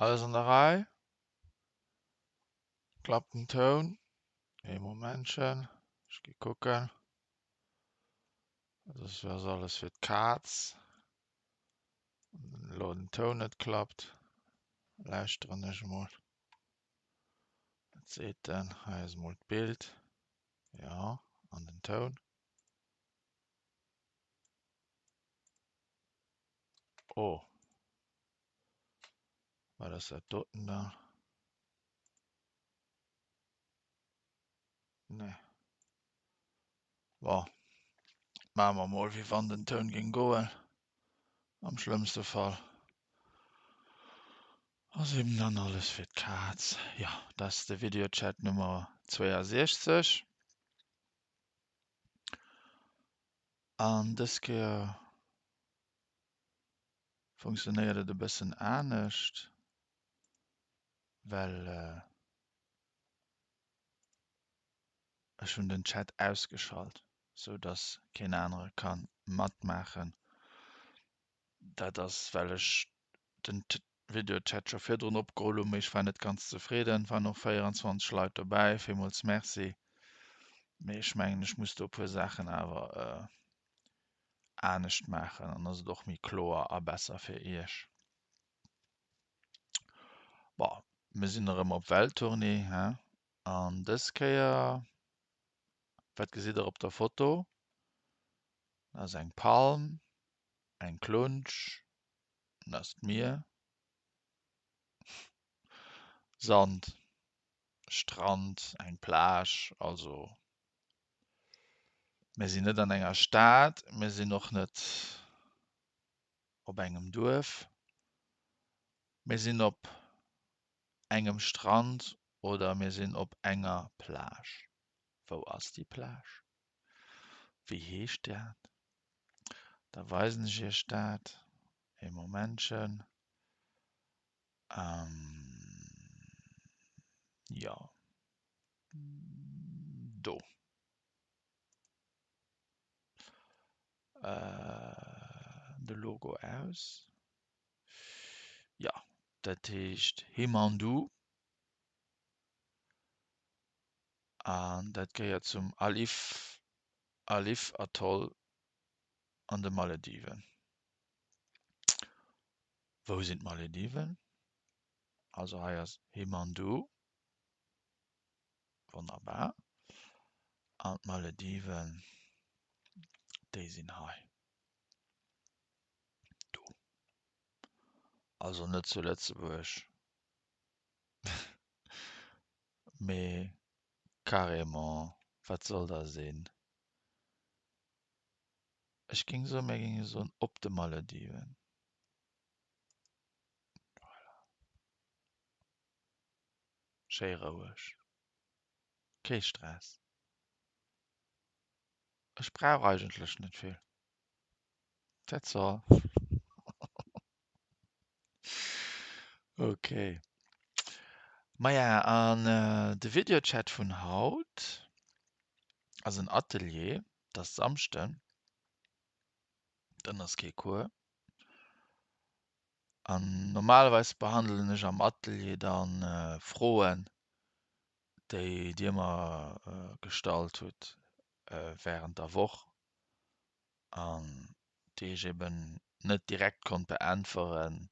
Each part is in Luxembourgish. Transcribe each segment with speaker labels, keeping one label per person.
Speaker 1: Alles an der Rei? Klappt den Toun? Ee Momentchen, ech gi kucken. Dat ass alles fir d'Kaz. Wann elo den Toun net klappt, lauschteren ech emol. Wat seet en? Hei ass emol d'Bild. Jo, an den Toun. Oh. Wat ass dat doten da? Nee. Bon, maache mer mol wéi wann den Toun géing goen. Am schlëmmste Fall ass eben dann alles fir d'Kaz. Jo, dat ass de Videochat Nummer 62. An dës Kéier funktionéiert et e bëssen anescht, well ech hunn den Chat ausgeschalt, sou dass keen anere ka matmaachen. Dat ass well ech den Videochat scho virdrun opgeholl hunn, mee ech war net ganz zefridden. Et waren och 24 Leit dobäi, villmools Merci. Mee ech mengen ech muss do e puer Saachen awer anescht maachen, dann ass et och méi kloer a besser fir iech. Bon, mir sinn erëm op Welttournée, he? An dës Kéier, wat gesitt der op der Foto? Dat ass eng Palm, eng Klunsch, dat ass d'Mier, Sand, Strand, eng Plage, also Mir sinn net an enger Stad, mir sinn och net op engem Duerf, mir sinn op engem Strand oder mir sinn op enger Plage. Wou ass déi Plage? Wéi heescht dat? Da weisen ech iech dat. Ee Momentchen. Jo. Do. De Logo aus. Jo, dat heescht Himandoo. An dat gehéiert zum Alif Alif Atoll an de Malediven. Wou sinn d'Malediven? Also hei ass Himandoo. Wonnerbar. An d'Malediven, déi sinn hei. Do. Also net zu Lëtzebuerg, mee carrément, wat soll da sinn? Ech géing soen, mir géinge soen op de Malediven. Voilà. Schéi roueg. Kee Stress. Ech brauch eigentlech net vill. That's all. Ok. Maja, an de Videochat vun haut ass en Atelier, et ass Samschden, dann ass kee Cours. An normalerweis behandelen ech am Atelier dann Froen, déi Dir mer gestallt hutt wärend der Woch an déi ech eben net direkt konnt beäntweren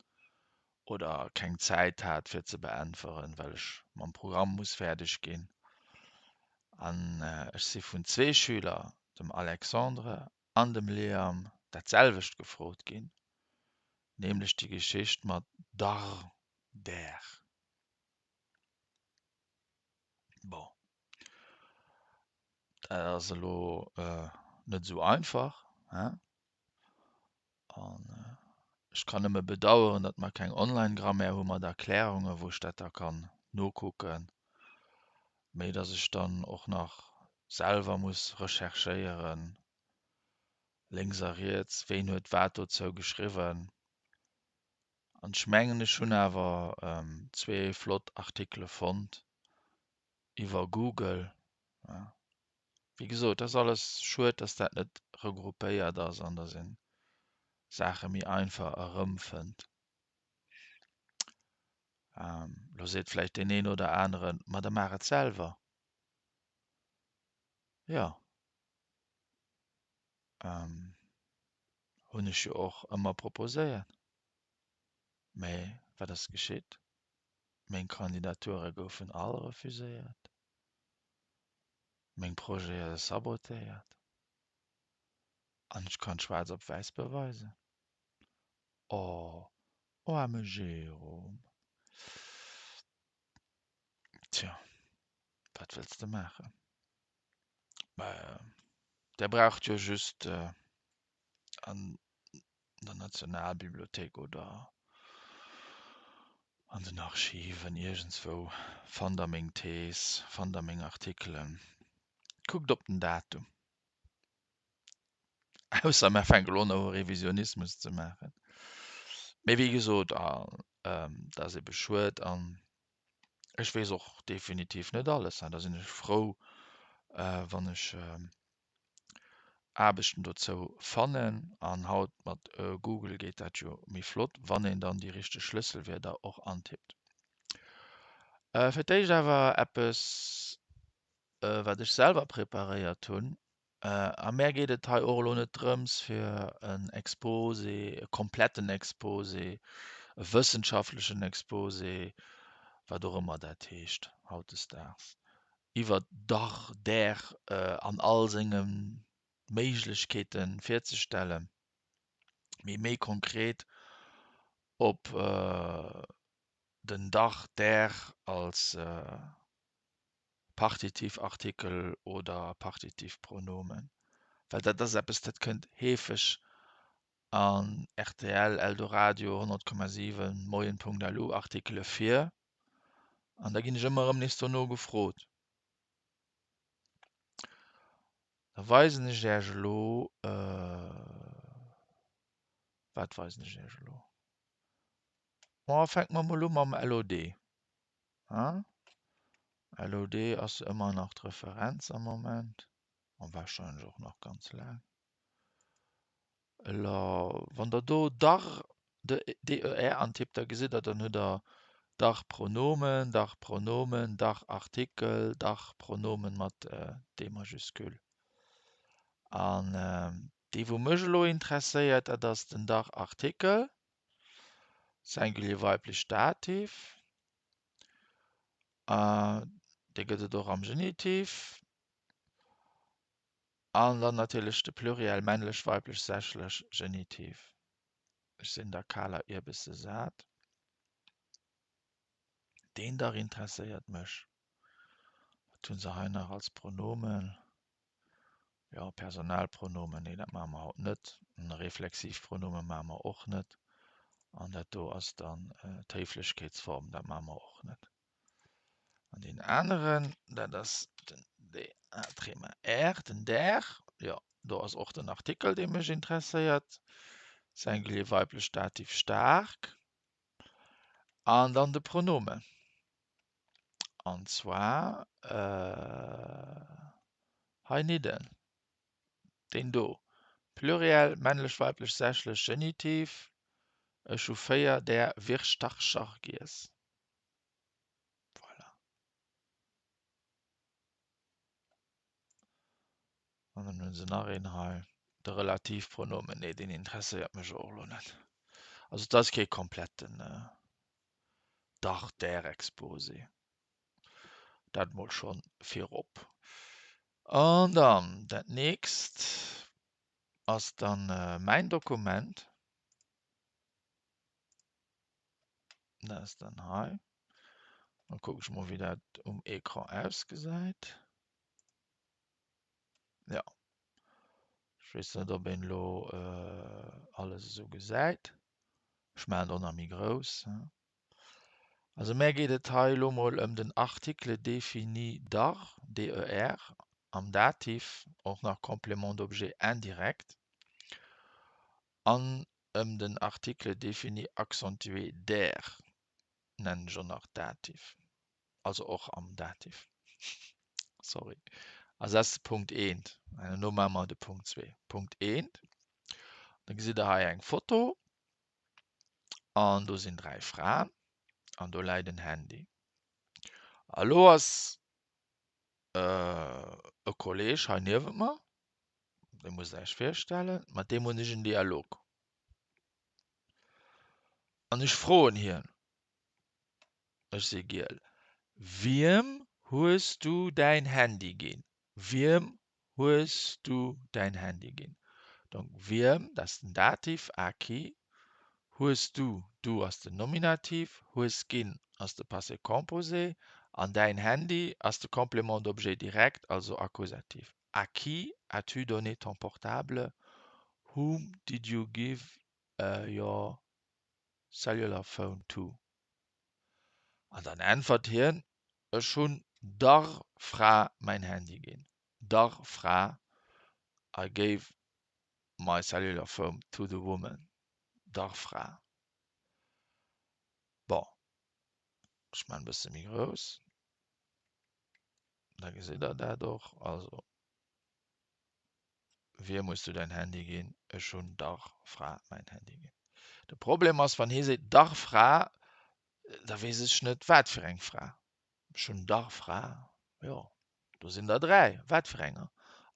Speaker 1: oder keng Zäit hat fir ze beäntweren, well ech mam Programm muss fäerdeg ginn. An ech si vun zwee Schüler, dem Alexandre an dem Liam dat selwecht gefrot ginn, nämlech déi Geschicht mat dar, der. Bon, dat ass elo net esou einfach, hein? An ech kann nëmme bedauern, datt mer keng Online-Grammaire hu mat Erklärungen, wou ech dat da kann nokucken, mee datt ech dann och nach selwer muss recherchéieren, lénks a riets, ween huet wat dozou geschriwwen. An ech mengen, ech hunn awer zwee flott Artikele fonnt iwwer Google. Wéi gesot, dat ass alles schued, dass dat net regroupéiert ass an dass een Saache méi einfach erëmfënnt. Lo seet vläicht deen een oder aneren, ma da maach et selwer. Jo, hunn ech jo och ëmmer proposéiert. Mä wat ass geschitt? Meng Kandidature goufen all refuséiert, meng Projete sabotéiert an ech kann schwaarz op wäiss beweisen. Oh, aarme Jérôme. Tja, wat wëlls de maachen? Mä där braucht jo just an der Nationalbibliothéik oder an den Archiven iergendswou fannt der meng Thees, fannt der meng Artikelen. Kuckt op den Datum. Ausser mer fänke elo nach u Revisionismus ze maachen. Mee wéi gesot, dat ass ebe schued an ech weess och definitiv net alles. Da sinn ech frou, wann ech Aarbechten dozou fannen. An haut mat Google geet dat jo méi flott, wann een dann déi richteg Schlësselwierder och antippt. Fir d'éischt awer eppes, wat ech selwer preparéiert hunn. A mär geet et hei och elo net drëms, fir en Exposé, e kompletten Exposé, e wëssenschaftlechen Exposé, wat och ëmmer dat heescht hautdesdaags, iwwert dach der an all senge Méiglechkeete virzestellen, mee méi konkret op den dach der als Partitivartikel oder Partitivpronomen, well dat ass eppes, dat kënnt heefeg an rtl, Eldoradio, 100,7, Moien.lu Artikele vir an da ginn ech ëmmer erëm nees dono gefrot. Da weisen ech Iech elo, wat weisen ech Iech elo? Ma fänke mer mol u mam LOD. LOD ass ëmmer nach d'Referenz am Moment a warscheinlech och nach ganz laang. Elo, wann der do dar, DER antippt, da gesitt der, dann hutt der dar Pronomen, dar Pronomen, dar Artikel, dar Pronomen mat D majuscule. An dee wou mech elo interesséiert, dat ass den dar Artikel, Singulier weiblech Dativ. Dee gëtt et och am Genitiv. An dann natierlech de Pluriel männlech, weiblech, sächlech, Genitiv. Ech sinn der kaler Ierbesse sat. Deen dach interesséiert mech. Wat hu se hei nach als Pronomen? Jo, Personalpronomen, nee, dat maache mer haut net. Reflexivpronomen maache mer och net. An dat do ass dann d'Héiflechkeetsform, dat maache mer och net. An deen aneren, dat ass den D A Tréma R, den der. Jo, do ass och den Artikel, dee mech interesséiert. Singulier weiblech Dativ staark. An dann de Pronome. An zwar heinidden, deen do. Pluriel männlech, weiblech, sächlech, Genitiv. Ech hu 4 där Wirschtarcher giess. Voilà. An dann hunn se nach een hei, de Relativpronomen. Nee, deen interesséiert mech och elo net. Also et ass kee kompletten Dach där Exposé. Dat mol schonn virop. An dann dat nächst ass dann mäin Dokument. Dat ass dann hei. Dann kucken ech mol wéi dat um Ecran ausgesäit. Ja. Ech weess net ob een elo alles esou gesäit. Ech maachen et och nach méi grouss. Also mär geet et hei elo mol ëm den Article défini dar, DER, am Dativ, och nach Complément d'objet indirect, an ëm den Article défini accentué der, nennen ech och nach Dativ, also och am Dativ, sorry. Also dat ass de Punkt eent. An elo maache mer de Punkt zwee. Punkt eent, da gesitt Der hei eng Foto an do sinn 3 Fraen. An do läit en Handy. A lo ass e Kolleg hei niewent mer, dee musst der iech virstellen, mat deem hunn ech en Dialog. An ech froen hien, ech si giel, Wiem hues du däin Handy ginn? Wiem hues du däin Handy ginn? Donc wiem, dat ass den Dativ, à qui, hues du, du ass den Nominativ, hues ginn ass de Passé composé an däin Handy ass de Complément d'objet direct, also Akkusativ. À qui as-tu donné ton portable? Whom did you give your cellular phone to? An dann äntwert hien, Ech hunn der Fra mäin Handy ginn. Der Fra, I gave my cellular phone to the woman. Der Fra. Bon, ech maachen e bësse méi grouss, da gesitt der dat och. Also, wiem hues du däin Handy ginn? Ech hunn der Fra mäin Handy ginn. De Problem ass, wann hie seet der Fra, da weess ech net, wat fir eng Fra. Ech hunn der Fra, jo, do sinn der 3, wat fir enger?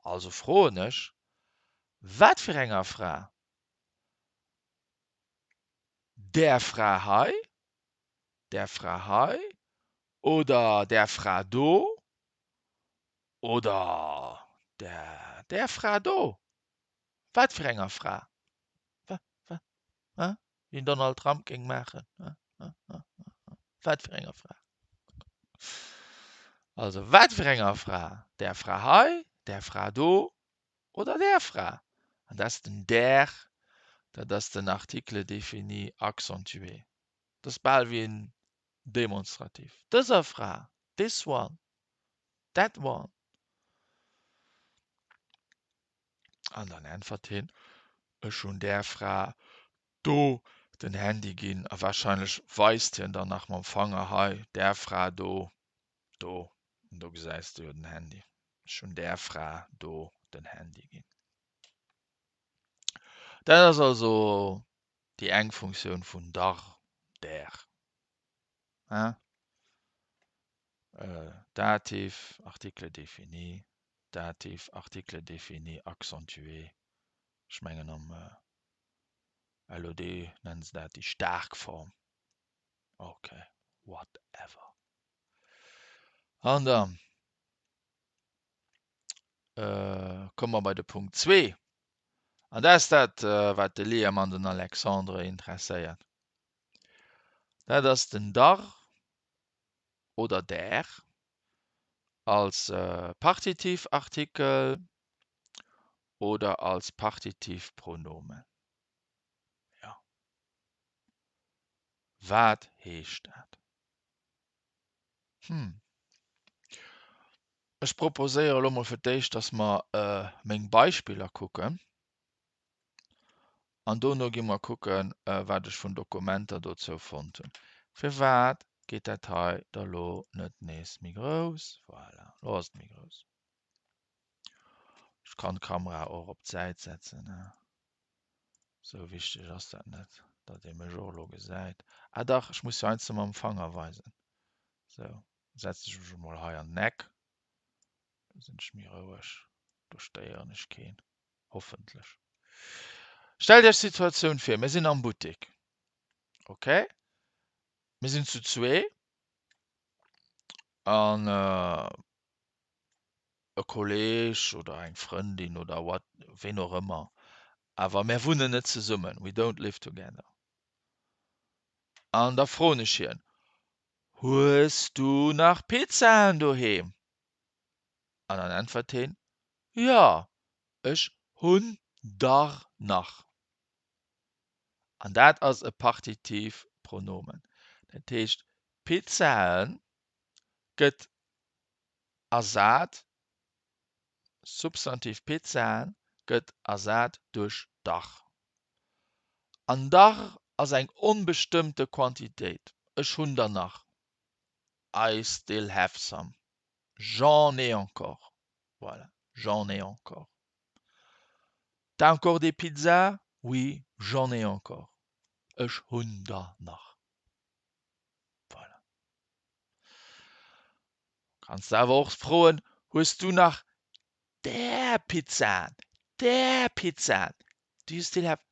Speaker 1: Also froen ech, wat fir enger Fra? Där Fra hei, där Fra hei oder där Fra do oder där, där Fra do? Wat fir enger Fra? Wa, wa, wa? Wéi den Donald Trump géing maachen. Wat fir enger Fra? Also wat fir enger Fra? Där Fra hei, där Fra do oder där Fra? An dat ass den där, dat ass den Article défini accentué. Dat ass bal wéi en Demonstrativ. Dëser Fra, this one, that one. An dann äntwert hien, Ech hunn där Fra do den Handy ginn. A warscheinlech weist hien dann nach mam Fanger, Hei, där Fra do, do. An do gesäis de jo den Handy. Ech hunn där Fra do den Handy ginn. Dat ass also déi eng Funktioun vun dar, där. Hein? Dativ, Article défini, Dativ, Article défini accentué, ech mengen am LOD nennen se dat déi staark Form. Ok, whatever. An da komme mer bei de Punkt zwee. An dat ass dat, wat de Liam an den Alexandre interesséiert. Dat ass den dar oder där als Partitivartikel oder als Partitivpronomen. Jo, wat heescht dat? Hm. Ech proposéiere lo mol fir d'éischt, dass mer meng Beispiller kucken. An dono gi mer kucken, wat ech vun Dokumenter dozou fonnt hunn. Firwat geet dat hei da lo net nees méi grouss? Voilà, lo ass et méi grouss. Ech kann d'Kamera och op d'Säit setzen. Sou wichteg ass dat net, datt ee mech och elo gesäit. Ah dach, ech muss jo heiansdo mam Fanger weisen. Sou, setzen ech mech emol hei an den Eck. Do sinn ech méi roueg, do stéieren ech keen. Hoffentlech. Stellt Iech d'Situatioun vir, mir sinn am Buttek. Ok? Mir sinn zu zwee an e Kolleg oder eng Frëndin oder what, ween och ëmmer, awer mär wunnen net zesummen, we don't live together. An da froen ech hien, Hues du nach Pizzaen doheem? An dann äntwert hien, Jo, ech hunn der nach. An dat ass e Partitivpronomen. Dat heescht, Pizzae gëtt ersat, Substantiv Pizzae gëtt ersat duerch der. An der ass eng onbestëmmte Quantitéit, ech hunn der nach, I still have some. J'en ai encore. Voilà, j'en ai encore. T'as encore des pizzas? Oui, j'en ai encore. Ech hunn der nach. Kanns de awer och froen, Hues du nach där Pizzaen? Där Pizzaen? Do you still have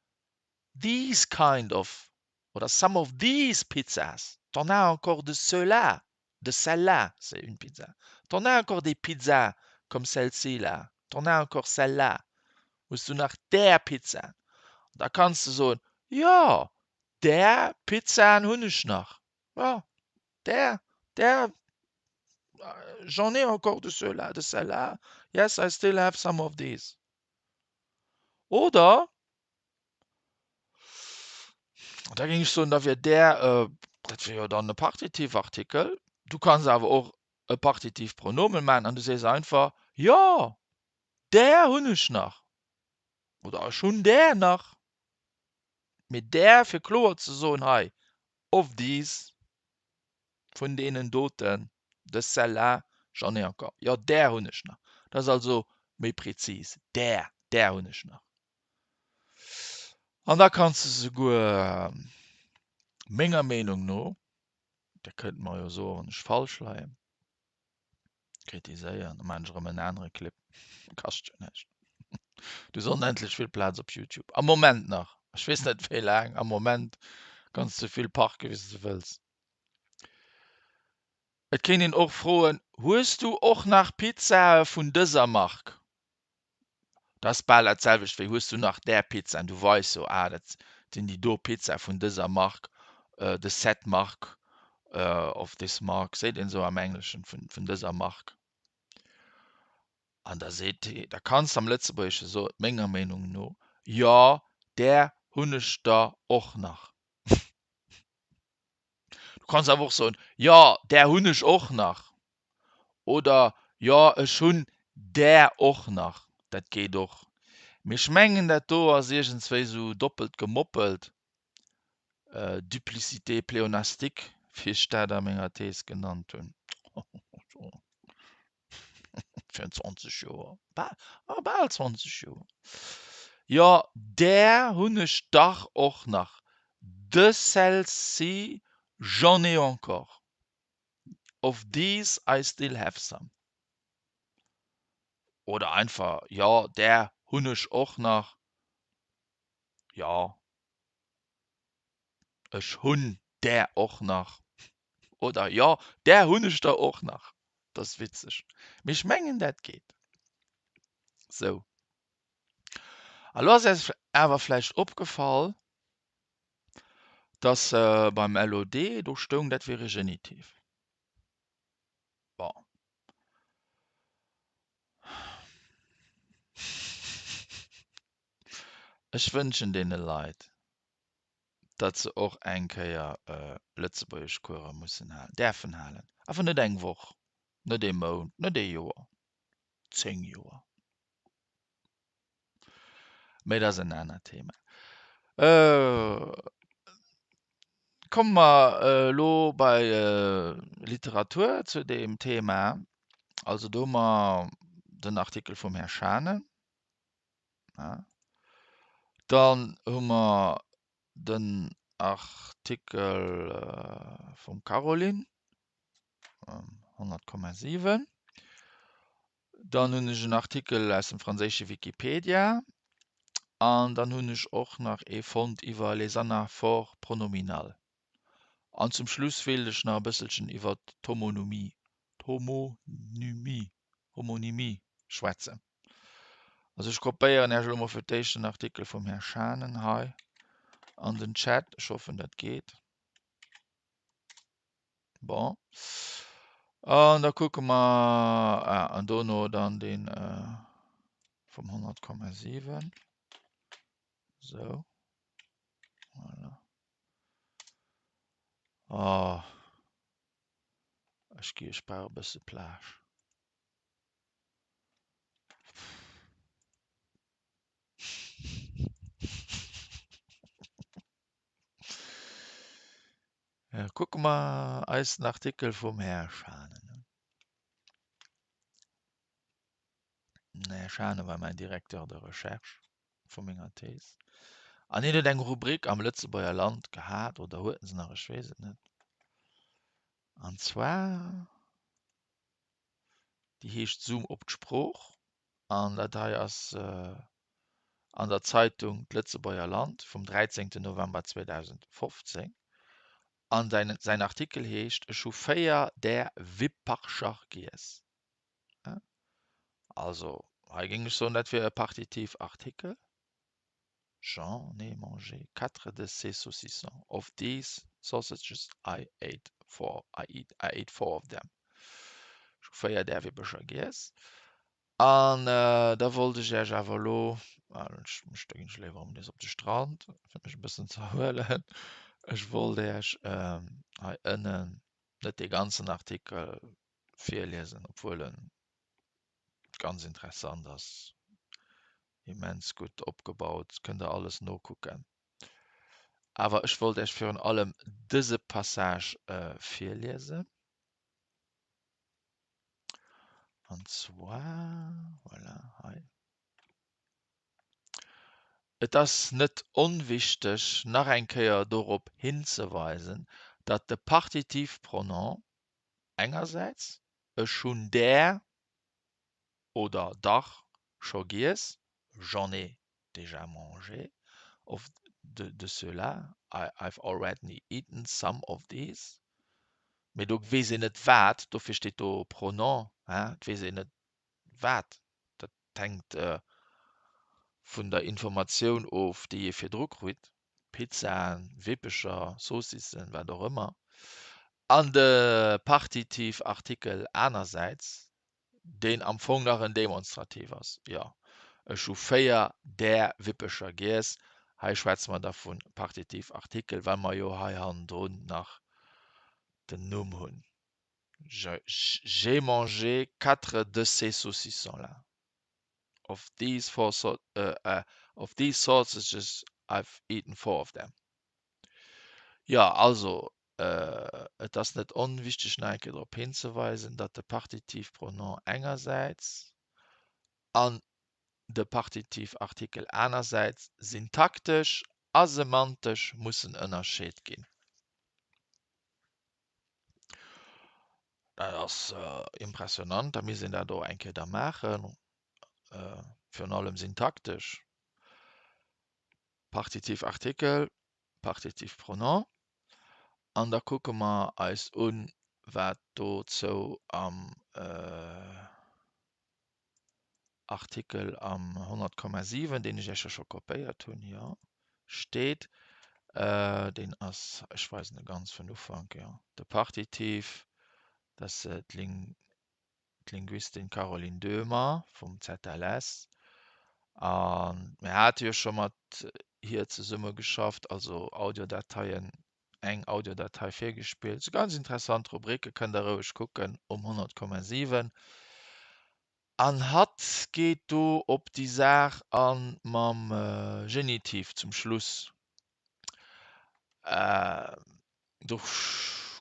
Speaker 1: these kind of oder some of these pizzas? T'en as encore de ceux-là? De celles-là, c'est une pizza. T'en as encore des pizzas comme celle-ci là? T'en as encore celle-là? Hues du nach där Pizzaen? An da kanns de soen, Jo, där Pizzaen hunn ech nach. Jo, där, där, j'en ai encore de ceux-là, de celles-là. Yes, I still have some of these. Oder, da géing ech soen, da wier där, dat wier jo dann e Partitivartikel. Du kanns awer och e Partitivpronomen maachen an du sees einfach, Jo, där hunn ech nach. Oder ech hunn där nach. Mee där, fir kloer ze soen hei, of these, vun deenen doten, de celles-là, j'en ai encore. Jo, där hunn ech nach. Dat ass also méi prezis, där, där hunn ech nach. An da kanns de souguer, menger Meenung no, Dir kënnt mer jo soen, wann ech falsch leien, kritiséieren, da maachen ech erëm en anere Clip, kascht jo näischt. Du hues onendlech vill Plaz op Youtube, am Moment nach, ech weess net wéi laang, am Moment kanns de souvill parken, wéi s de wëlls. Et kéint een och froen, Hues du och nach Pizzae vun dëser Mark? Dat ass bal dat selwecht wéi Hues du nach där Pizza? An du weis so, ah dat sinn déi do Pizza vun dëser Mark, de cette marque, of this mark, seet een esou am Engleschen, vun dëser Mark. An da seet hee, da kanns de am Lëtzebuergesche soen, menger Meenung no, jo där hunn ech der och nach. Du kanns awer och soen, Jo, där hunn ech och nach. Oder Jo, ech hunn där och nach. Dat geet och. Mee ech mengen, dat do ass iergendswéi sou doppelt gemoppelt, Duplicité pléonastique, wéi ech dat a menger Thees genannt hunn. Virun 20 Joer, bal 20 Joer. Jo, där hunn ech dach och nach. De celles-ci, j'en ai encore. Of these I still have some. Oder einfach, jo, där hunn ech och nach. Jo, ech hunn där och nach. Oder jo, där hunn ech der och nach. Dat ass witzeg. Mee ech mengen, dat geet. Sou. A lo ass Iech awer vläicht opgefall, dass beim LOD do stoung, dat wier e Genitiv. Bon. Ech wënschen deene Leit, datt se och eng Kéier Lëtzebuergeschcourse mussen halen, däerfen halen. Awer net eng Woch, net ee Mount, net ee Joer, 10 Joer. Mee dat ass en anert Thema. Komme mer elo bei Literatur zu deem Thema. Also do hu mer den Artikel vum Här Schanen. Dann hu mer den Artikel vum Caroline, 100,7. Dann hunn ech en Artikel aus dem franséische Wikipedia an dann hunn ech och nach ee fonnt iwwer les anaphores pronominales. An zum Schluss wéilt ech nach e bësselchen iwwer d'Homonymie, d'Homonymie, Homonymie schwätzen. Also ech kopéieren Iech elo mol fir d'éischt den Artikel vum Här Schanen hei an den Chat. Ech hoffen dat geet. Bon. An da kucke mer, ah, an dono dann deen vum 100,7. Sou. Voilà. Oh. Ech gi, ech brauch e bësse Plage. Kucke mer eis den Artikel vum Här Schanen un. Den Här Schane war mäin Directeur de recherche vu menger Thees. An hien huet eng Rubrik am Lëtzebuerger Land gehat, oder huet en se nach, ech weess et net. An zwar. Déi heescht Zoom op d'Sprooch an dat hei ass an der Zeitung D'Lëtzebuerger Land vum 13 November 2015 an säin Artikel heescht Ech hu 4 där Wippercher giess. Also hei géing ech soen, dat wier e Partitiv Artikel. J'en ai mangé quatre de ces saucissons. Of these sausages I ate four. I eat, I ate four of them. Ech hu 4 där Wippercher giess. An da wollt ech Iech awer elo, ech da ginn ech léiwer erëm nees op de Strand, fir mech e bëssen ze erhuelen. Ech wollt Iech hei ënnen net dee ganzen Artikel virliesen, obwuel en ganz interessant ass, immens gutt opgebaut, kënnt der alles nokucken. Awer ech wollt Iech virun allem dëse Passage virliesen. An zwar, voilà, hei. Et ass net onwichteg, nach eng Kéier dorop hinzeweisen, datt de Partitivpronom engersäits ech hunn där oder dach scho giess, j'en ai déjà mangé, of de, de ceux-là, I've already eaten some of these, mee do weess een net wat, dofir steet do Pronom, hein, et weess een net wat, dat hänkt vun der Informatioun of, déi ee virdru kritt, Pizzaen, Wippecher, Saucissen, wat och ëmmer, an de Partitiv Artikel anersäits, deen am Fong nach en Demonstrativ ass, jo, ech hu 4 där Wippecher giess, hei schwätze mer da vu Partitiv Artikel, well mer jo hei hannendrun nach den Numm hunn, J'ai mangé quatre de ces saucissons-là. Of these four of these sausages I've eaten four of them. Jo, also, Et ass net onwichteg nach eng Kéier drop hinzeweisen, datt de Partitivpronom engersäits an de Partitivartikel anersäits syntaktesch a semantesch mussen ënnerscheet ginn. Dat ass impressionant, da misst een dat och eng Kéier da maachen, virun allem syntaktesch. Partitivartikel, Partitivpronom. An da kucke mer eis un, wat dozou am Artikel am 100,7, deen ech Iech jo scho kopéiert hunn, jo, steet. Deen ass, ech weisen e ganz vun Ufank, jo, de Partitiv, dat ass d'Ling. d'Linguistin Caroline Döhmer vum ZLS a mir hate jo scho mat hir zesumme geschafft, also Audiodateien, eng Audiodatei virgespillt. Si ganz interessant Rubricke, kënnt der roueg kucken um 100,7. An hatt geet do op déi Saach an mam Genitiv zum Schluss. Do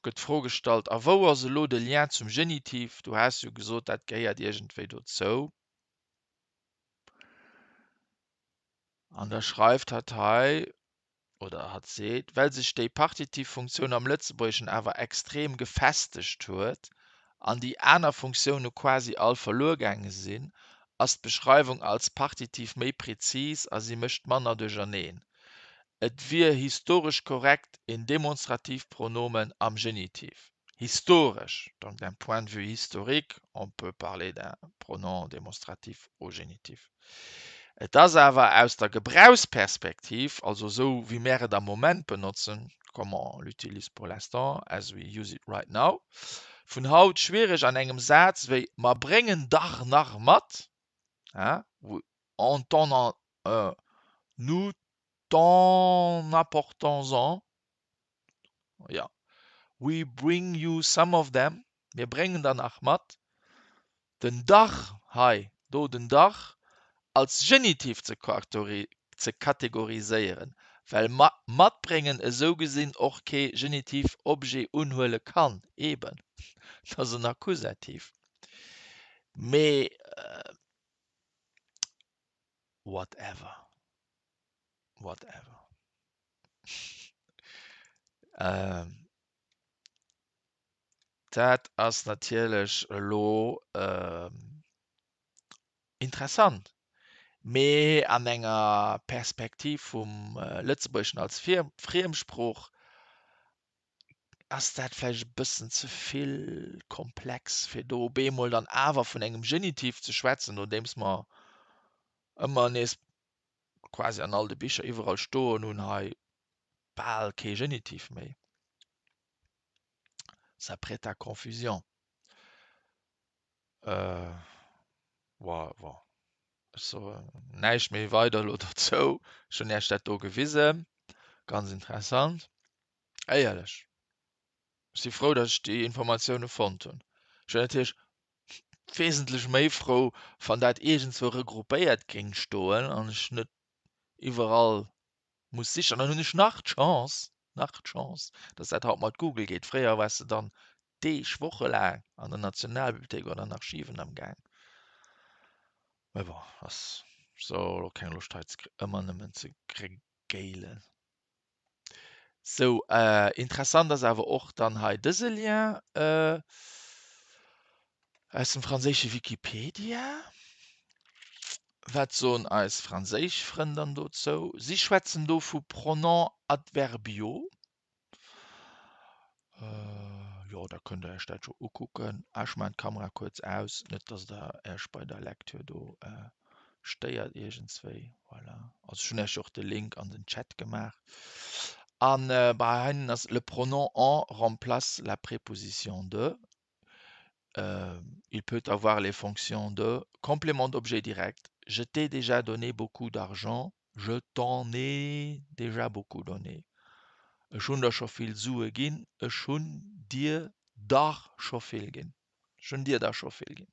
Speaker 1: gëtt d'Fro gestallt, A wou ass elo de Lien zum Genitiv? Du has jo gesot, dat gehéiert iergendwéi dozou. An da schreift hatt hei, oder hatt seet, Well sech déi partitiv Funktioun am Lëtzebuergeschen awer extrem gefestegt huet an déi aner Funktioune quasi all verluer gaange sinn, ass d'Beschreiwung als Partitiv méi prezis a si mécht manner duercherneen. Et wier historesch korrekt een Demonstrativpronomen am Genitiv. Historesch, donc d'un point de vue historique, on peut parler d'un pronom démonstratif au génitif. Et ass awer aus der Gebrauchsperspektiv, also esou wéi mär et am Moment benotzen, comme on l'utilise pour l'instant, as we use it right now, vun haut schwiereg an engem Saz wéi mer bréngen dach nach mat, hein, on t'en nous t'en apportons-en, jo, we bring you some of them, mir bréngen der nach mat, den dach hei, do den dach als Genitiv ze kategoriséieren, well matbréngen esou gesinn och kee Genitiv-Objet unhuele kann, eben, et ass en Akkusativ, mee whatever. Whatever. Dat ass natierlech elo interessant, mee an enger Perspektiv vum Lëtzebuergeschen als Friemsprooch ass dat vläicht e bëssen ze vill komplex, fir do op eemol dann awer vun engem Genitiv ze schwätzen, nodeems mer ëmmer nees quasi an all de Bicher iwwerall stoen hunn, hei bal kee Genitiv méi. Ça prête à confusion. Bon, ech soen näischt méi weider elo dozou. Ech hunn Iech dat do gewisen. Ganz interessant. Éierlech, ech si frou, datt ech déi Informatioune fonnt hunn. Ech wier natierlech wesentlech méi frou, wann dat iergendzwou regroupéiert géing stoen an ech net iwwerall muss sichen. An dann hunn ech nach d'Chance, nach d'Chance, datt dat haut mat Google geet. Fréier waars de dann Deeg, wochelaang an der Nationalbibliothéik oder an Archiven am Gaang. Mä bon, ass sou elo keng Loscht hei ëmmer nëmmen ze gréggéilen. Sou, interessant ass awer och dann hei dëse Lien aus dem franséische Wikipedia. Wat soen eis franséisch Frënn dann dozou? Si schwätzen do vu Pronoms adverbiaux. Jo, da kënnt der Iech dat jo ukucken. Ech maachen d'Kamera kuerz aus, net dass der Iech bei der Lecture do stéiert iergendswéi. Voilà. Also ech hunn Iech jo och de Link an den Chat gemaach. An bei heinnen ass le pronom en remplace la préposition de. Il peut avoir les fonctions de complément d'objet direct, je t'ai déjà donné beaucoup d'argent, je t'en ai déjà beaucoup donné, ech hunn der scho vill Sue ginn, ech hunn dir der scho vill ginn, ech hunn dir der scho vill ginn.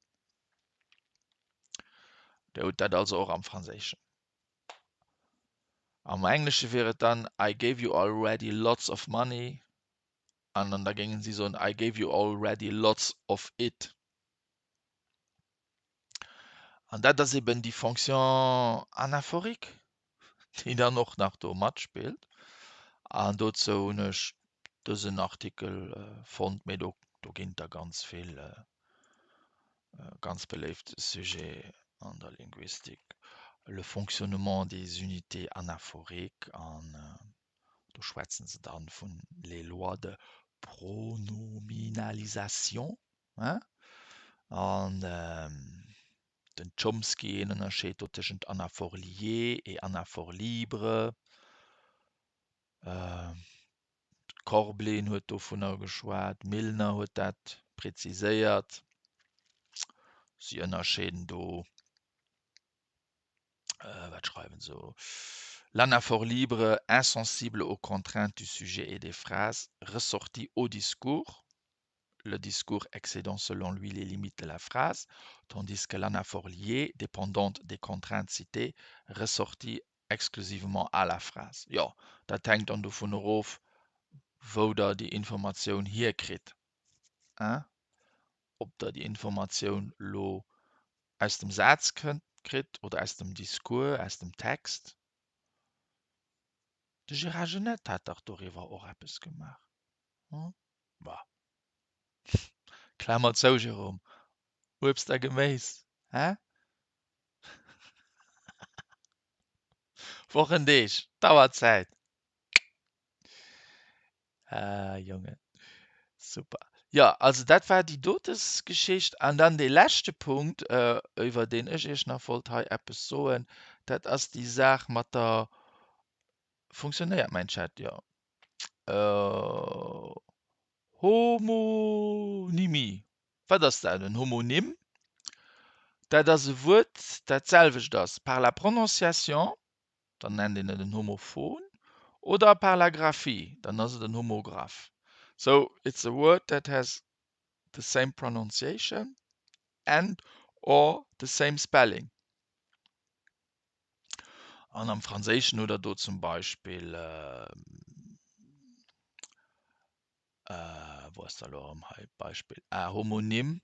Speaker 1: Dir hutt dat also och am Franséischen. Am Englesche wier et dann I gave you already lots of money, An dann da géingen si soen, I gave you already lots of it. An dat ass eben déi Fonction anaphorique, déi dann och nach do matspillt. An dozou hunn ech dësen Artikel fonnt, mee do, do ginn et der ganz vill, ganz beléift Sujet an der Linguistik, le fonctionnement des unités anaphoriques an Do schwätzen se dann vun les lois de pronominalisation, hein? An den Chomsky en ënnerscheet do tëschent Anaphore liée et Anaphore libre. D'Korblin huet dovunner geschwat, Milner huet dat präziséiert. Si ënnerscheeden do Wat schreiwen se do? L'anaphore libre, insensible aux contraintes du sujet et des phrases, ressortie au discours, le discours excédant selon lui les limites de la phrase, tandis que l'anaphore liée, dépendante des contraintes citées, ressortit exclusivement à la phrase. Jo, dat hänkt dann dovun erof, wou Der déi Informatioun hierkritt, hein? Ob Der déi Informatioun elo aus dem Saz kënnt, kritt oder aus dem Discours, aus dem Text. De Gérard Genette hat dach doriwwer och eppes gemaach, hm? Bah. Klammer zou, Jérôme, Uebst a Geméis, hä? Wochendeeg, d'Auerzäit. Ah, Jongen. Super. Ja, also dat war déi dotes Geschicht. An dann dee leschte Punkt, äh, iwwer deen ech Iech nach wollt hei eppes soen, dat ass déi Saach mat der. Funktionéiert mäin Chat? Jo. Äh, Homonymie. Wat ass dat, en Homonym? Dat ass e Wuert, dat d'selwecht ass par la prononciation, dann nennt een et en Homophon, oder par la graphie, dann ass et en Homograph. So it's a word that has the same pronunciation and or the same spelling. An am Franséischen hutt der do zum Beispill, wou ass da elo erëm hei d'Beispill, ah, Homonym,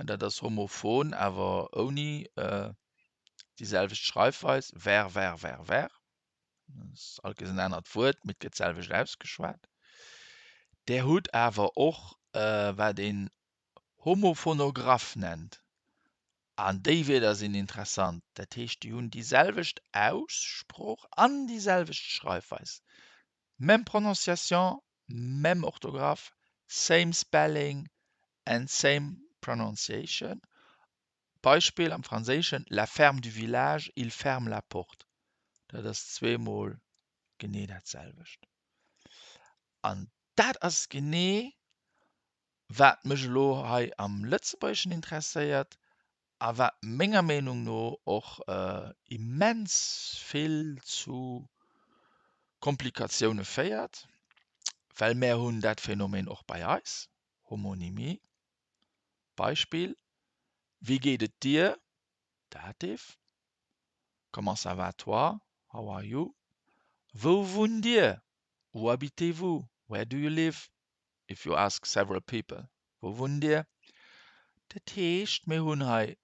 Speaker 1: Dat ass homophon, awer ouni déi selwecht Schreifweis, ver, ver, ver, ver. Dat ass alt kees en anert Wuert, mee et gëtt d'selwecht ausgeschwat. Där hutt awer och. wat een Homophonograph nennt. An déi Wierder sinn interessant, dat heescht déi hunn déi selwecht Aussprooch an déi selwecht Schreifweis, même prononciation, même orthographe, same spelling and same pronunciation. Beispill am Franséischen, La ferme du village, il ferme la porte. Dat ass zweemol genee dat selwecht. An dat ass genee, wat mech elo hei am Lëtzebuergeschen interesséiert a wat menger Meenung no och immens vill zu Komplikatioune féiert, well mär hunn dat Phänomen och bei eis, Homonymie. Beispill, Wéi geet et dir? Dativ, Comment ça va toi? How are you? Wou wunnt dir? Où habitez-vous? Where do you live? If you ask several people, Wou wunnt Dir? Dat heescht, mir hunn hei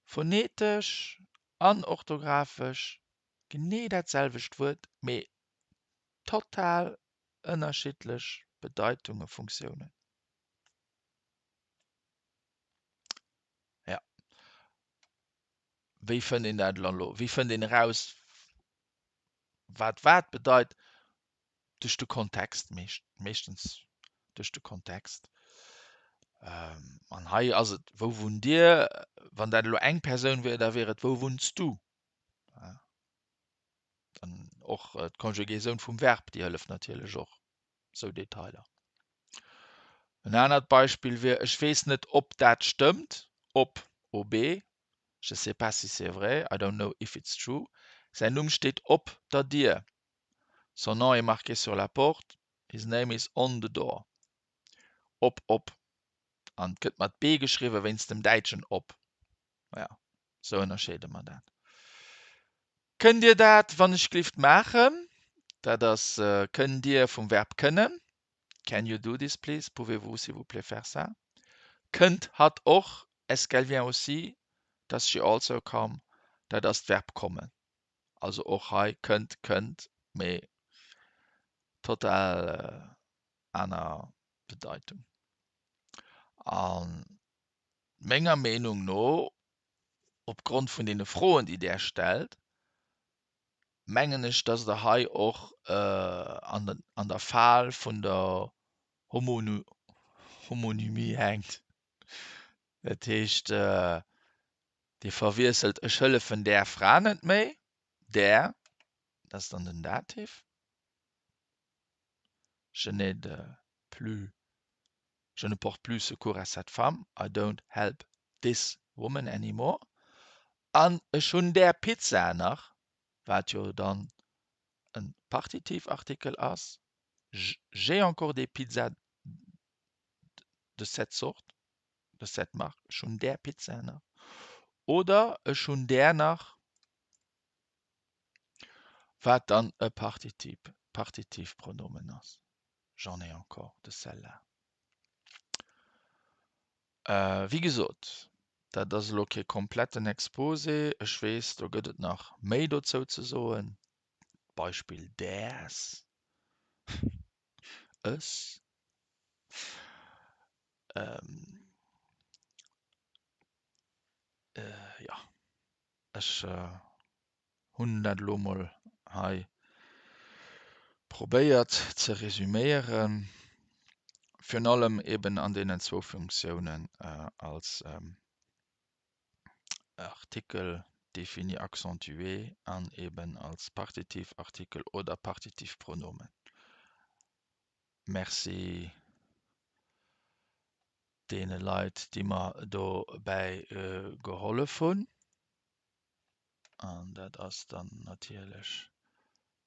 Speaker 1: phonetesch an orthographesch genee dat selwecht Wuert, mee total ënnerschiddlech Bedeitunge, Funktiounen. Jo. Wéi fënnt een dat elo? Wéi fënnt een eraus, wat wat bedeit? Duerch de Kontext, meeschtens duerch de Kontext. An hei ass et, Wou wunnt Dir? Wann dat elo eng Persoun wier, da wier et, Wou wunns du? An och d'Conjugaison vum Verb, déi hëlleft natierlech och, sou Detailer. En anert Beispill wier, Ech weess net, ob dat stëmmt, ob, ob, je sais pas si c'est vrai, I don't know if it's true. Säin Numm steet op der Dier, Son nom est marqué sur la porte, His name is on the door. Op, op. An et gëtt mat b geschriwwen wéinst dem däitschen op. Ja, sou ënnerscheede mer dat. Kënnt Dir dat wann ech glift maachen? Dat ass kënnt Dir vum Verb kënnen. Can you do this please? Pouvez-vous s'il vous plaît faire ça? Kënnt hatt och? Est-ce qu'elle vient aussi? Does she also come? Dat ass d'Verb kommen. Also och hei kënnt, kënnt, mee total aner Bedeitung. A menger Meenung no, opgrond vun deene Froen, déi Der stellt, mengen ech, dass Der hei och an der Fal vun der Homonymie hänkt. Dat heescht, Dir verwiesselt ech hëllefen där Fra net méi, där, dat ass dann den Dativ, je n'aide plus, je ne porte plus secours à cette femme, I don't help this woman anymore, an ech hunn där Pizza nach, wat jo dann e Partitivartikel ass, j'ai encore des pizzas de cette sorte. de cette marque, ech hunn där Pizza nach oder ech hunn där nach, wat dann e Partitip, Partitivpronomen ass, j'en ai encore de celle-là. Wéi gesot, dat ass elo kee kompletten Exposé, ech weess, do gëtt et nach méi dozou ze soen, Beispill däers, ës. Ähm, äh, ja, ech äh, hunn dat elo mol hei probéiert ze resüméieren, virun allem eben an deenen zwou Funktiounen äh, als ähm, Artikel défini accentué an eben als Partitivartikel oder Partitivpronomen. Merci deene Leit, déi mer dobäi gehollef hunn. An dat ass dann natierlech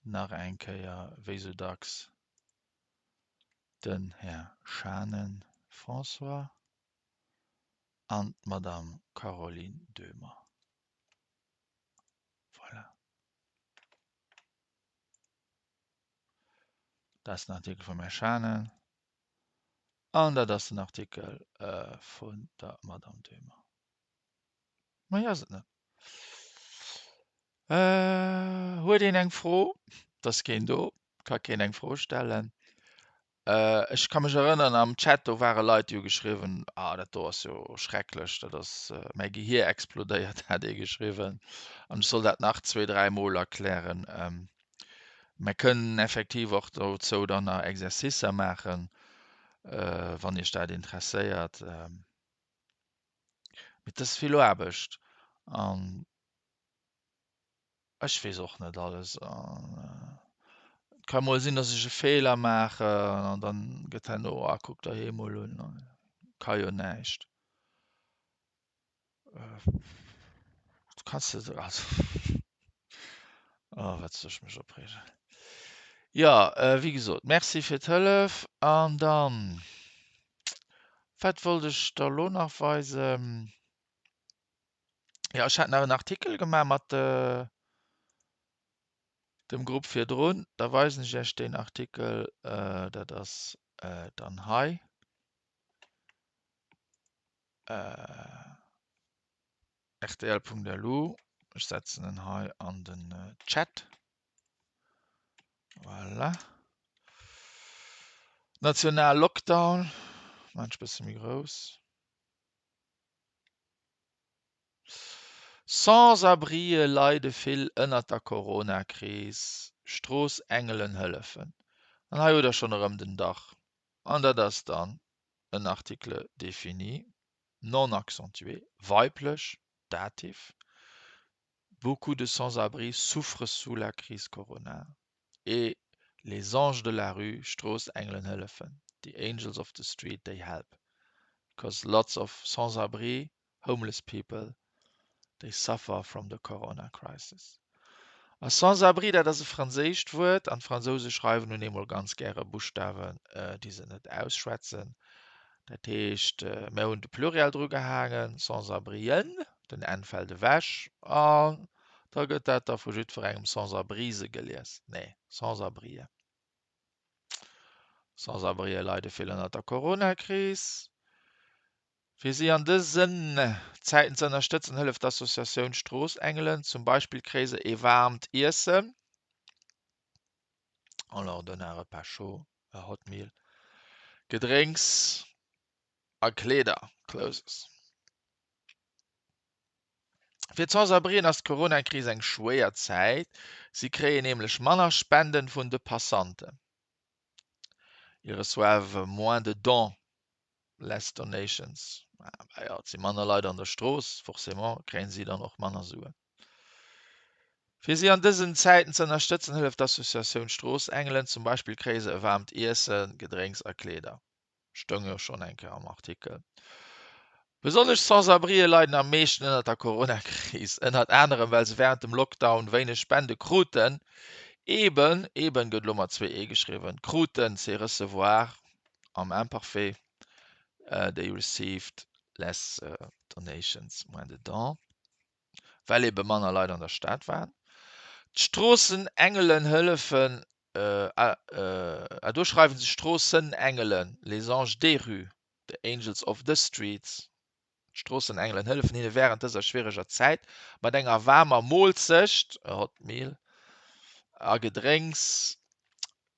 Speaker 1: nach eng Kéier, wéi sou dacks, den Här Schanen François an d'Madame Caroline Döhmer. Voilà. Dat ass den Artikel vum Här Schanen an dat ass den Artikel vun der Madame Döhmer. Méi ass et net. Huet een eng Fro? Et ass keen do, ka keen eng Fro stellen. Ech ka mech erënneren, am Chat do ware Leit, déi hu geschriwwen, ah dat do ass jo schrecklech, dat ass, mäi Gehier explodéiert, hat ee geschriwwen. An ech soll dat nach zwee, dräi Mol erklären. Mer kënnen effektiv och dozou dann nach Exercicer maachen, wann Iech dat interesséiert. Mee et ass vill Aarbecht an ech weess och net alles. An et ka mol sinn, datt ech e Feeler maachen an dann gëtt herno, ah kuck der hee mol un, ka jo näischt. Du kanns de also oh wat soll ech mech opreegen. Jo, wéi gesot, Merci fir d'Hëllef an dann, wat wollt ech der elo nach weisen? Jo, ech hat nach en Artikel gemaach mat dem Grupp virdrun. Da weisen ech Iech deen Artikel, dat ass dann hei. Rtl.lu, ech setzen en hei an den Chat. Voilà. National Lockdown, maan ech bësse méi grouss. Sans-abrien leide vill ënnert der Corona-Kris, Stroossengelen hëllefen. An hei hutt der schonn erëm den Dach. An dat ass dann en Article défini non accentué, weiblech, Dativ, Beaucoup de sans-abri souffrent sous la crise corona et les anges de la rue, Stroossengelen hëllefen, the angels of the street, they help because lots of sans-abri, homeless people, they suffer from the corona crisis. A sans-abri, dat ass e franséischt Wuert an d'Fransouse schreiwen nun eemol ganz gäre Buschtawen, déi se net ausschwätzen. Dat heescht, mär hunn de Pluriel dru gehaangen, Sans-abrien, den n fält ewech an da gëtt dat da vu jiddwerengem Sans-abrise gelies. Nee, Sans-abrien. Sans-abrien leide vill ënnert der Corona-Kris. Fir si an dësen Zäiten ze ënnerstëtzen, hëlleft d'Associatioun Stroossengelen. Zum Beispill kréie se ee waarmt Iessen, on leur donne un repas chaud, a hot meal, Gedrénks a Kleeder, clothes. Fir d'Sans-abrien ass d'Corona-Kris eng schwéier Zäit. Si kréien nämlech manner Spenden vun de Passanten. Ils reçoivent moins de dons, less donations. Bah jo, et si manner Leit an der Strooss, forcément kréien si dann och manner Suen. Fir si an dësen Zäiten ze ënnerstëtzen, hëlleft d'Associatioun Stroossengelen. Zum Beispill kréie se e waarmt Iessen, Gedrénks a Kleeder. Stoung jo schonn eng Kéier am Artikel. Besonnesch Sans-abrien leiden am meeschten ënnert der Corona-Kris, ënnert anerem well se wärend dem Lockdown wéineg Spende kruten. Eben, eben gëtt elo mat zwee e geschriwwen, kruten, c'est recevoir am Imparfait, they received less donations, moins de dons. Well ebe manner Leit an der Stad waren. D'Stroossenengelen hëllefen, ah do schreiwen se Stroossenengelen, les anges des rues, the angels of the streets. D'Stroossenengelen hëllefen hinne wärend dëser schwiereger Zäit mat enger waarmer Moolzecht, a hot meal, a Gedrénks.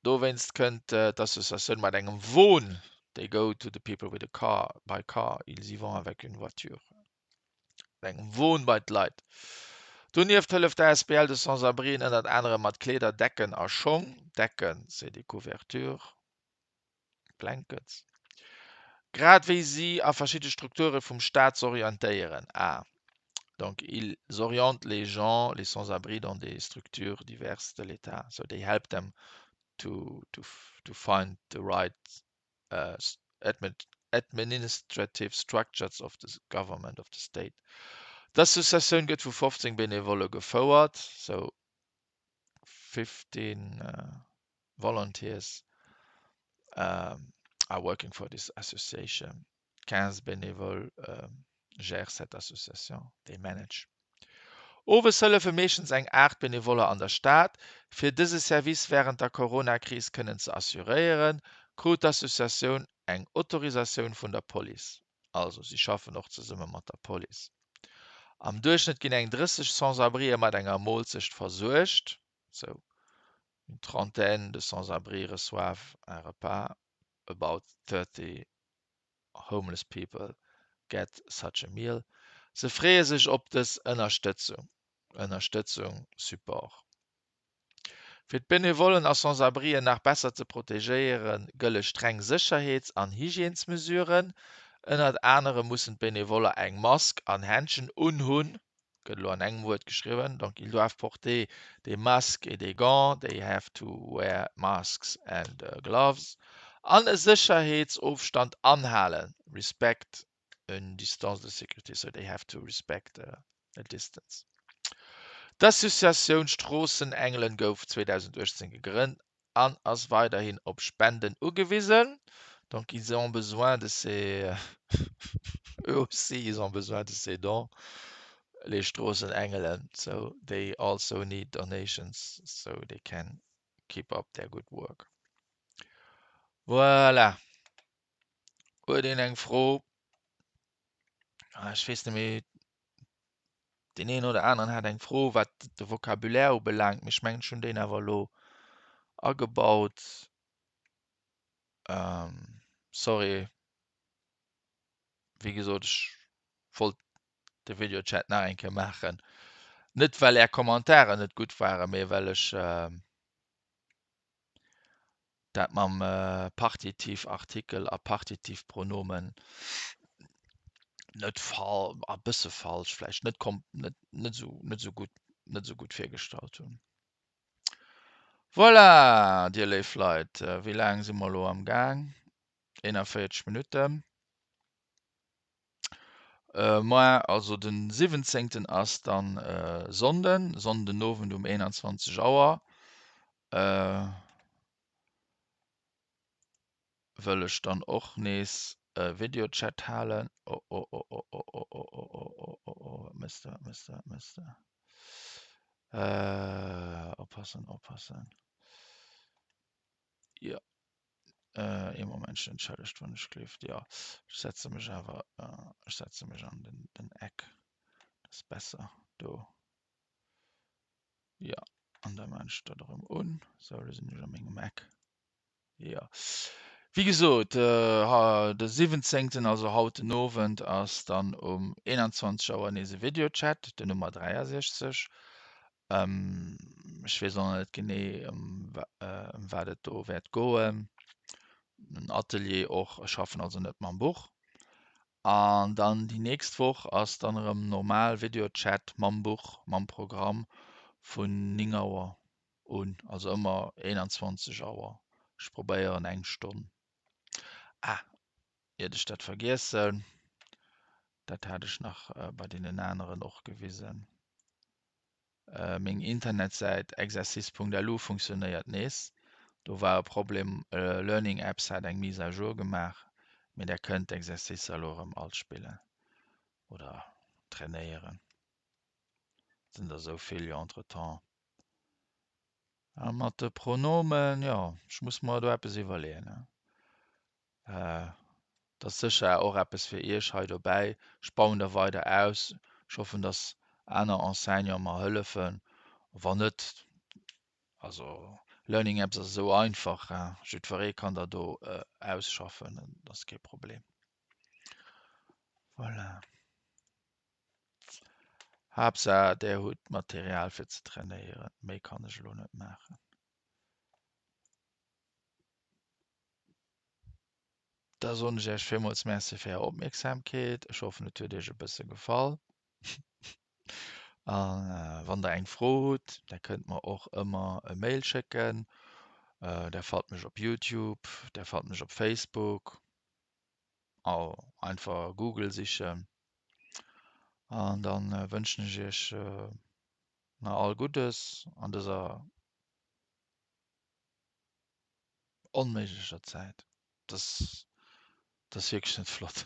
Speaker 1: Dowéinst kënnt d'Associatioun mat engem Won, they go to the people with a car, by car, ils y vont avec une voiture. Mat engem Won bei d'Leit. Donieft hëlleft d'ASBL de Sans-abrien ënnert anerem mat Kleeder, Decken a Schong. Decken, c'est des couvertures, blankets. Grad wéi si a verschidde Strukture vum Staat z'orientéieren. A donc ils orientent les gens, les sans-abri dans des structures diverses de l'État. So they help them to, to, to find the right administrative structures of the government of the state. D'Associatioun gëtt vu 15 Benevolle gefouert, so 15 volunteers are working for this association. 15 bénévoles gèrent cette association, they manage. Owes hëllefe meeschtens eng 8 Benevoller an der Stad. Fir dëse Service wärend der Corona-Kris kënnen ze assuréieren, krut d'Associatioun eng Autorisatioun vun der Police. Also si schaffen och zesumme mat der Police. Am Duerchschnëtt ginn eng 30 Sans-abrien mat enger Moolzecht versuergt, sou une trentaine de sans-abris reçoivent un repas. About 30 homeless people get such a meal. Se freeë sech op dës Ënnerstëtzung. Ënnerstëtzung, Support. Fir d'Benevollen a Sans-abrien nach besser ze protegéieren, gëlle streng Sécherheets an Hygiènesmesuren. Ënnert anerem mussen d'Benevoller eng Mask an Händschen unhunn, gëtt elo an engem Wuert geschriwwen, donc ils doivent porter des masques et des gants, they have to wear masks and gloves, an e Sécherheetsofstand anhalen, respect une distance de sécurité, so they have to respect a distance. D'Associatioun Stroossenengelen gouf 2018 gegrënnt an ass weiderhin op Spenden ugewisen. Donc ils ont besoin de ces eux aussi ils ont besoin de ces dons, les Stroossenengelen, so they also need donations so they can keep up their good work. Voilà. Huet een eng Fro? Ah, ech weess net méi. Deen een oder aneren hat eng Fro, wat de Vocabulaire ubelaangt, mee ech mengen, ech hunn deen awer elo agebaut. Ähm, sorry. Wéi gesot, ech wollt de Videochat nach eng Kéier maachen. Net well Är Kommentaren net gutt waren, mee well ech Dat mam Partitivartikel a Partitivpronomen net fal a bësse falsch vläicht, net kom net net esou net esou gutt net esou gutt virgestallt hunn. Voilà, dir léif Leit, wéi laang si mer elo am Gaang? 41 Minutten. Moar, also den 17. ass dann Sonnden, Sonndenowend um 21 Auer. Wëll ech dann och nees e Videochat halen. Oh oh oh oh oh oh oh oh oh oh oh oh wat mëss de, wat mëss de, wat mëss de? Oppassen, oppassen. Jo. Ee Momentchen, entschëllegt wann ech gleeft. Jo, ech setze mech awer, ech setze mech an den, den Eck. Dat ass besser do. Jo, an da maan ech dat erëm un. Sou, elo sinn ech a mengem Eck. Jo, wéi gesot, de 17., also haut den Owend, ass dann um 21 Auer nees e Videochat, den Nummer 63. Ech weess och nach net genee, ëm wat et do wäert goen. En Atelier och, ech schaffen also net mam Buch. An dann déi nächst Woch ass dann erëm normal Videochat mam Buch, mam Programm vun 9 Auer un, also ëmmer 21 Auer. Ech probéieren eng Stonn. Ah, iert ech dat vergiessen, dat hat ech nach bei deenen aneren och gewisen, Meng Internetsäit exercice.lu funktionéiert nees. Do war e Problem, Learning Apps hat eng Mise à jour gemaach, mee där kënnt d'Exercicer elo erëm all spillen oder trainéieren. Et sinn der esou vill jo entretemps. A mat de Pronomen, jo, ech muss mer do eppes iwwerleeën. Dat ass sécher och eppes fir Iech hei dobäi. Ech bauen da weider aus. Ech hoffen, dass aner Enseignante mer hëllefen. Wann net, also Learning Apps ass esou einfach, jiddweree kann der do ausschaffen, dat ass kee Problem. Voilà. Haaptsaach där hutt Material fir ze trainéieren. Méi kann ech elo net maachen. Da soen ech Iech villmools Merci fir Är Opmierksamkeet. Ech hoffen, et huet Iech e bësse gefall. A wann Der eng Fro hutt, da kënnt mer och ëmmer e Mail schécken. Der fannt mech op Youtube, Der fannt mech op Facebook. Einfach Google sichen. An da wënschen ech Iech nach all Guddes an dëser onméiglecher Zäit. Das, das ass wierklech net flott.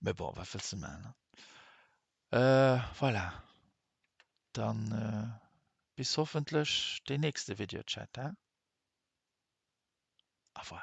Speaker 1: Mee bon, wat wëlls de maachen, ne? Voilà, dann bis hoffentlech deen nächste Videochat, hein? Au revoir.